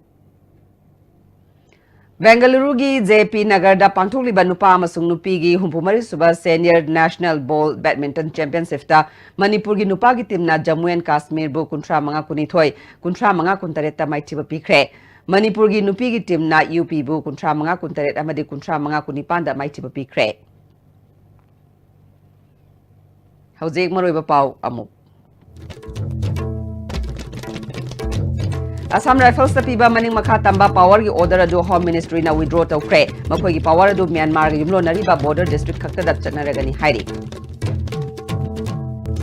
ꯕꯦꯡꯒꯂꯨꯔꯨꯒꯤ ꯖꯦ ꯄꯤ ꯅꯒꯔꯗ ꯄꯥꯡꯊꯣꯛꯂꯤꯕ ꯅꯨꯄꯥ ꯑꯃꯁꯨꯡ ꯅꯨꯄꯤꯒꯤ ꯍꯨꯝꯐꯨ ꯃꯔꯤ ꯁꯨꯕ ꯁꯦꯅꯤꯌꯔ ꯅꯦꯁꯅꯦꯜ ꯕꯣꯜ ꯕꯦꯗꯃꯤꯟꯇꯟ ꯆꯦꯝꯄꯤꯌꯟꯁꯤꯞꯇ ꯃꯅꯤꯄꯨꯔꯒꯤ ꯅꯨꯄꯥꯒꯤ ꯇꯤꯝꯅ ꯖꯝꯃꯨ ꯑꯦꯟ ꯀꯥꯁꯃꯤꯔꯕꯨ ꯀꯨꯟꯊ꯭ꯔꯥ ꯃꯉꯥ ꯀꯨꯟꯅꯤꯊꯣꯏ, ꯀꯨꯟꯊ꯭ꯔꯥ ꯃꯉꯥ ꯀꯨꯟꯇꯔꯦꯠꯇ ꯃꯥꯏꯊꯤꯕ ꯄꯤꯈ꯭ꯔꯦ꯫ ꯃꯅꯤꯄꯨꯔꯒꯤ ꯅꯨꯄꯤꯒꯤ ꯇꯤꯝꯅ ꯌꯨ ꯄꯤꯕꯨ ꯀꯨꯟꯊ꯭ꯔꯥ ꯃꯉꯥ ꯀꯨꯟꯇꯔꯦꯠ ꯑꯃꯗꯤ ꯀꯨꯟꯊ꯭ꯔꯥ ꯃꯉꯥ ꯀꯨꯟꯅꯤꯄꯥꯟꯗ ꯃꯥꯏꯊꯤꯕ ꯄꯤꯈ꯭ꯔꯦ꯫ ꯍꯧꯖꯤꯛ ꯃꯔꯨꯑꯣꯏꯕ ꯄꯥꯎ ꯑꯃꯨꯛ꯫ ꯑꯁꯥꯝ ꯔꯥꯏꯐꯜꯁꯇ ꯄꯤꯕ ꯃꯅꯤꯡ ꯃꯈꯥ ꯇꯝꯕ ꯄꯥꯋꯔꯒꯤ ꯑꯣꯔꯗꯔ ꯑꯗꯨ ꯍꯣꯝ ꯃꯤꯅꯤꯁꯇ꯭ꯔꯤꯅ ꯋꯤꯗ꯭ꯔꯣ ꯇꯧꯈ꯭ꯔꯦ꯫ ꯃꯈꯣꯏꯒꯤ ꯄꯥꯋꯔ ꯑꯗꯨ ꯃ꯭ꯌꯥꯟꯃꯥꯔꯒ ꯌꯨꯝꯂꯣꯟꯅꯔꯤꯕ ꯕꯣꯔꯗꯔ ꯗꯤꯁꯇ꯭ꯔꯤꯛ ꯈꯛꯇꯗ ꯆꯠꯅꯔꯒꯅꯤ ꯍꯥꯏꯔꯤ꯫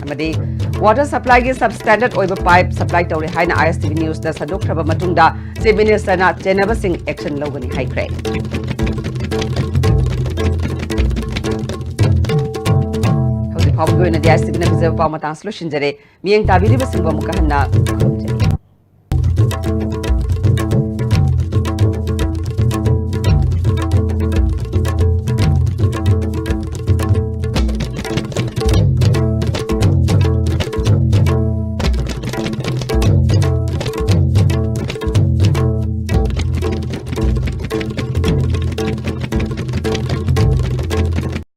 ꯑꯃꯗꯤ ꯋꯥꯇꯔ ꯁꯄ꯭ꯂꯥꯏꯒꯤ ꯁꯕ ꯁ꯭ꯇꯦꯟꯗꯔꯗ ꯑꯣꯏꯕ ꯄꯥꯏꯞ ꯁꯄ꯭ꯂꯥꯏ ꯇꯧꯔꯦ ꯍꯥꯏꯅ ꯑꯥꯏ ꯑꯦꯁ ꯇꯤ ꯚꯤ ꯅ꯭ꯌꯨꯁꯇ ꯁꯟꯗꯣꯛꯈ꯭ꯔꯕ ꯃꯇꯨꯡꯗ ꯆꯤꯐ ꯃꯤꯅꯤꯁꯇꯔꯅ ꯆꯦꯟꯅꯕꯁꯤꯡ ꯑꯦꯛꯁꯟ ꯂꯧꯒꯅꯤ ꯍꯥꯏꯈ꯭ꯔꯦ꯫ ꯍꯧꯖꯤꯛ ꯐꯥꯎꯕꯒꯤ ꯑꯣꯏꯅꯗꯤ ꯑꯥꯏ ꯑꯦꯁ ꯇꯤ ꯚꯤꯅ ꯄꯤꯖꯕ ꯄꯥꯎ ꯃꯇꯥꯡꯁꯤ ꯂꯣꯏꯁꯤꯟꯖꯔꯦ꯫ ꯃꯤꯠꯌꯦꯡ ꯇꯥꯕꯤꯔꯤꯕꯁꯤꯡꯕꯨ ꯑꯃꯨꯛꯀ ꯍꯟꯅ ꯈꯨꯔꯨꯝꯖꯔꯤ꯫